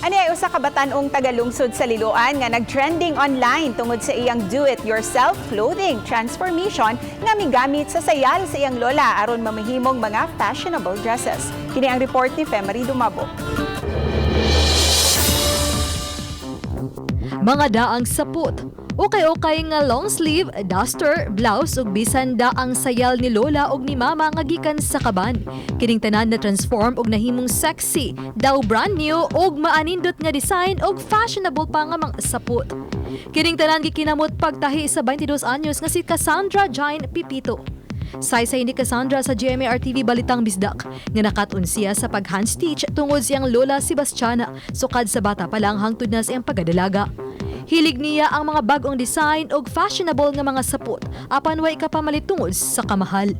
Ani ay usa ka batan-ong tagalungsod sa Liloan nga nag-trending online tungod sa iyang do-it-yourself clothing transformation nga migamit sa sayal sa iyang lola aron mamahimong mga fashionable dresses. Kini ang report ni Femary Dumabo. Mga daang sapot, ukay-ukay nga long sleeve, duster, blouse ug bisan daang sayal ni lola ug ni mama nga gikan sa kaban. Kining tanan na transform og nahimong sexy, daw brand new ug maanindot nga design ug fashionable pa nga mga sapot. Kining tanan gikinamot pagtahi sa 22 anyos nga si Cassandra Jane Pipito. Saysay ni Cassandra sa GMA RTV Balitang Bisdak nga nakat-on siya sa pag-hand stitch tungod siyang lola Sebastiana sukad sa bata pa lang hangtod na sa iyang pagkadalaga. Hilig niya ang mga bag-ong design ug fashionable nga mga sapot apan way kapamalit tungod sa kamahal.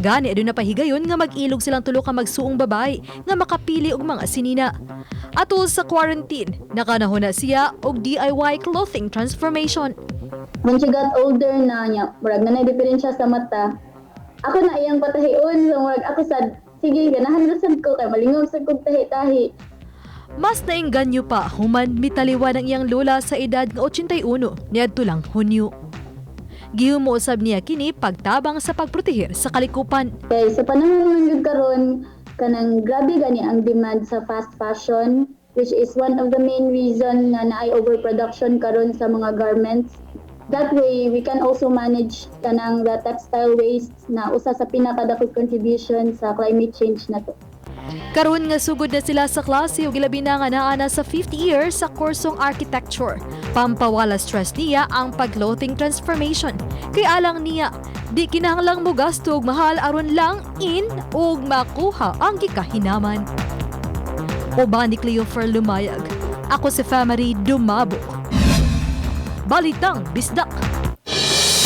Gani aduna pahigayon nga mag-ilog silang tulo ka magsuong babae nga makapili og mga sinina. Atol sa quarantine, nakanahuna siya og DIY clothing transformation. When she got older na niya, murag na diferensya sa mata. Ako na iyang patahion, so murag ako sad, sige, ganahan ra sad ko kay malingog sad kog tahi-tahi. Mas naingganyo pa human mitaliwan ang iyang lola sa edad nga 81 niadto lang Hunyo. Gihimo usab niya kini pagtabang sa pagprotehir sa kalikupan. Kay sa panahon man gyud karon, kanang grabe gani ang demand sa fast fashion, which is one of the main reason nga naay overproduction karon sa mga garments. That way, we can also manage kanang the textile waste na usa sa pinakadakong contribution sa climate change nato. Karon nga sugod na sila sa klase ug ilabi na nga naa na sa 50 years sa kursong architecture. Pampawala stress niya ang pag-clothing transformation. Kay alang niya, di kinahanglang mo gasto og mahal aron lang in ug makuha ang gikahinaman. Uban ni Cleofer Lumayag. Ako si Family Dumabo. Balitang Bisdak.